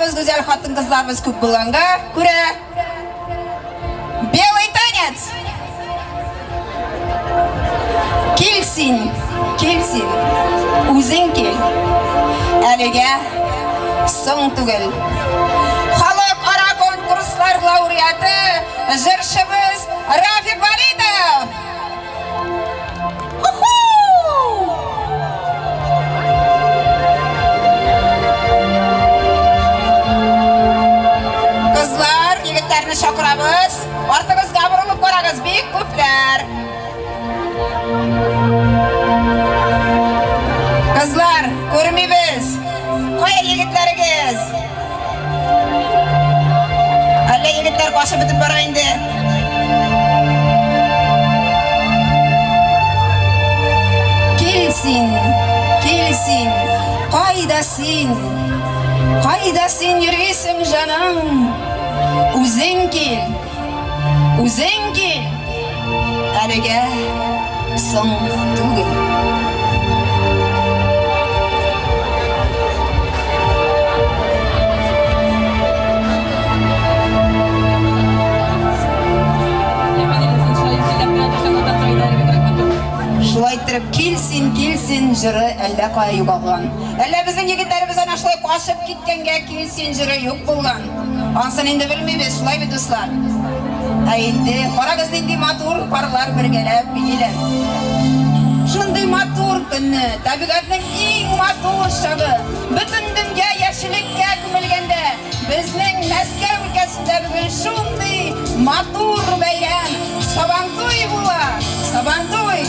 Кызларыбыз гүзәл хатын-кызларыбыз күп булганга күрә, Белый танец! Кил син, кил син, үзең кил. Әлегә соң түгел. Халыкара конкурслар лауреаты, җырчыбыз Рафик Валитов! Кызлар, егетләрне чакырабыз. Артыгызга борылып карагыз, бик күпләр. Кызлар, күрмибез. Кая егетләрегез? Әллә егетләр качып бетеп бара инде. Кил син, кил син, кайда син? Кайда син йөрисең, җаным? Үзең кил, үзең кил. Әлегә соң түгел. Шулай иттереп, кил син, кил син җыры әллә кая югалган. Әллә безнең егетләребез әнә шулай качып киткәнгә кил син җыры юк булган. Ансын инде белмибез, шулай бит, дуслар? Ә инде карагыз нинди матур парлар бергәләп бииләр. Шундый матур көнне, табигатьнең иң матур чагы, бөтен дөнья яшеллеккә күмелгәндә, безнең Мәскәү өлкәсендә бүген шундый матур бәйрәм, Сабантуй була! Сабантуй!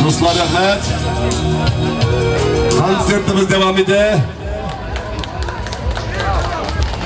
Дуслар, рәхмәт. Концертыбыз дәвам итә.